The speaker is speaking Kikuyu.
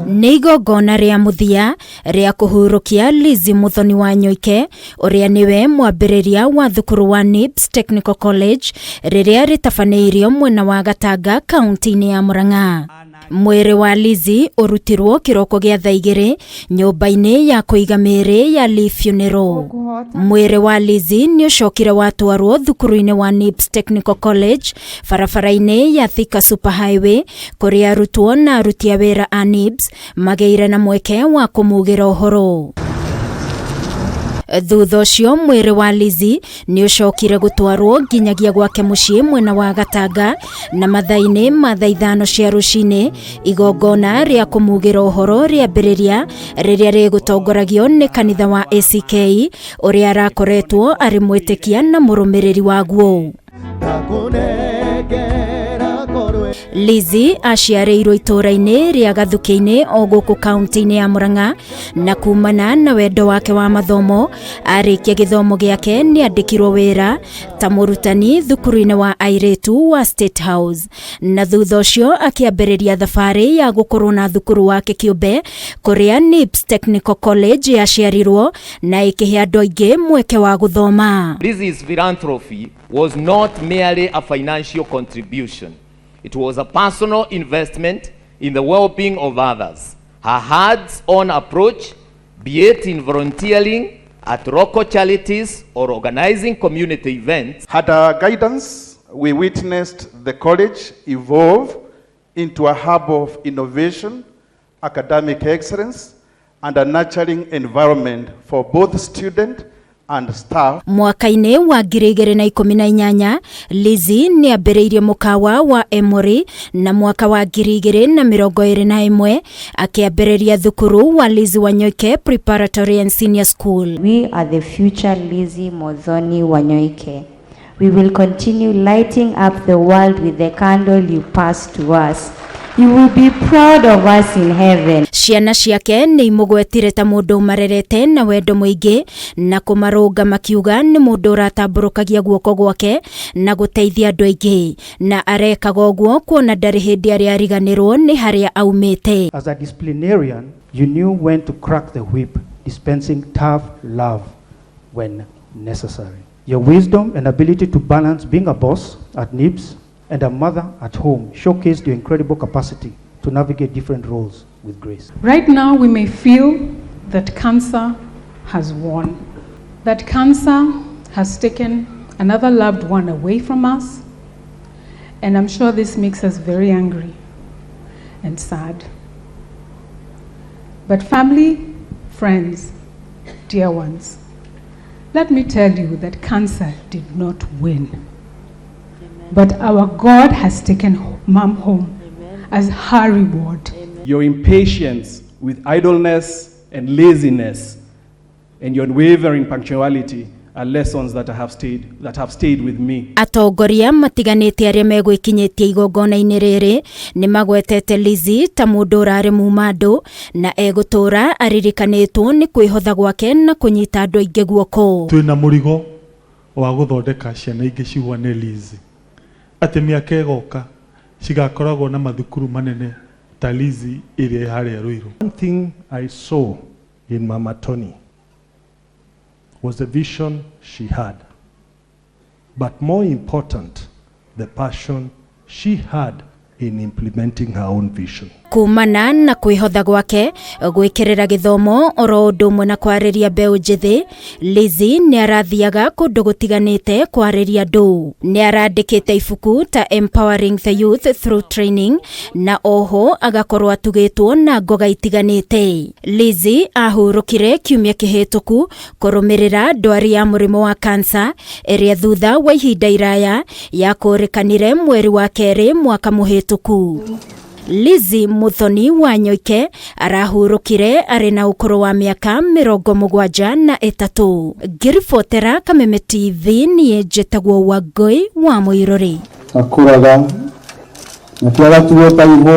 Nĩ igongona rĩa mũthia rĩa kũhurũkia Lizzy Muthoni wa Nyoike, ũrĩa nĩwe mwambĩrĩria wa thukuru wa NIBS Technical College, rĩrĩa rĩtabanĩirio mwena wa Gatanga, kaunti-inĩ ya Murang'a. Mwĩrĩ wa Lizzy ũrutirwo kĩroko gĩa thaa 2 nyũmba-inĩ ya kũiga mĩĩrĩ ya Lee Funeral. Mwĩrĩ wa Lizzy nĩ ũcokire watwarwo thukuru-inĩ wa NIBS Technical College, barabara-inĩ ya Thika Super Highway, kũrĩa arutwo na aruti a wĩra a NIBS magĩire na mweke wa kũmugĩra ũhoro. Thutha ũcio mwĩrĩ wa Lizzy nĩ ũcokire gũtwarwo nginyagia gwake mũciĩ mwena wa Gatanga, na mathaa-inĩ ma thaa 5 cia rũcinĩ igongona rĩa kũmugĩra ũhoro rĩambĩrĩria, rĩrĩa rĩgũtongoragio nĩ kanitha wa ACK, ũrĩa arakoretwo arĩ mwĩtĩkia na mũrũmĩrĩri waguo. Lizzy aciarĩirwo itũũra-inĩ rĩa Gathukĩ-inĩ o gũkũ kaunti-inĩ ya Murang'a, na kumana na wendo wake wa mathomo, arĩkia gĩthomo gĩake nĩ andĩkirwo wĩra ta mũrutani thukuru-inĩ wa airĩtu wa State House, na thutha ũcio akĩambĩrĩria thabarĩ ya gũkorwo na thukuru wake kĩũmbe, kũrĩa NIBS Technical College yaciarirwo na ĩkĩhe andũ aingĩ mweke wa gũthoma. Lizzie's philanthropy was not merely a financial contribution. It was a personal investment in the well-being of others. Her hands-on approach, be it in volunteering at local charities or organizing community events, Under guidance, we witnessed the college evolve into a hub of innovation, academic excellence, and a nurturing environment for both student and staff. Mwaka-inĩ wa 2018 Lizzy nĩ ambĩrĩirie mũkawa wa Emory, na mwaka wa 2021 akĩambĩrĩria thukuru wa Lizzy Wanyoike Preparatory and Senior School. We are the future Lizzy Muthoni Wanyoike. We will continue lighting up the world with the candle you passed to us. You will be proud of us in heaven. Ciana ciake nĩ imũgwetire ta mũndũ ũmarerete na wendo mũingĩ na kũmarũnga, makiuga nĩ mũndũ ũratambũrũkagia guoko gwake na gũteithia andũ aingĩ, na arekaga ũguo kuona ndarĩ hĩndĩ arĩa ariganĩrwo nĩ harĩa aumĩte. As a disciplinarian, you knew when to crack the whip, dispensing tough love when necessary. Your wisdom and ability to balance being a boss at NIBS and a mother at home showcased your incredible capacity to navigate different roles with grace. Right now, we may feel that cancer has won, that cancer has taken another loved one away from us, and I'm sure this makes us very angry and sad. But family, friends, dear ones, let me tell you that cancer did not win. But our God has taken Mom home as her reward. Your impatience with idleness and laziness and your unwavering punctuality are lessons that have stayed with me. Atongoria matiganĩte arĩa megwĩkinyĩtie igongona-inĩ rĩrĩ nĩ magwetete Lizzy ta mũndũ ũrarĩ muma andũ na egũtũũra aririkanĩtwo nĩ kwĩhotha gwake na kũnyita andũ aingĩ guoko. Twĩna mũrigo wa gũthondeka ciana ingĩ cihuane Lizzy, atĩ mĩaka ĩgoka cigakoragwo na mathukuru manene ta Lizzy ĩrĩa ĩ harĩa Ruiru. One thing I saw in Mama Tony was the vision she had, but more important, the passion she had in implementing her own vision. Kumana na kwĩhotha gwake gwĩkĩrĩra gĩthomo oro ũndũ ũmwe na kwarĩria mbeũ njĩthĩ, Lizzy nĩ arathiaga kũndũ gũtiganĩte kwarĩria andũ. Nĩ arandĩkĩte ibuku ta Empowering the Youth Through Training, na oho agakorwo atugĩtwo na ngoga itiganĩte. Lizzy ahurũkire kiumia kĩhĩtũku kũrũmĩrĩra ndwari ya mũrimũ wa kansa, ĩrĩa thutha wa ihinda iraya yakũrĩkanire mweri wa kerĩ mwaka mũhĩtũku. Lizzy Muthoni wa Nyoike arahurũkire arĩ na ũkũrũ wa mĩaka 73. Ngĩribotera Kameme TV, niĩ njĩtagwo Wangũi wa Mũirũrĩ. Akũraga nakĩo agatuo ta ihũa.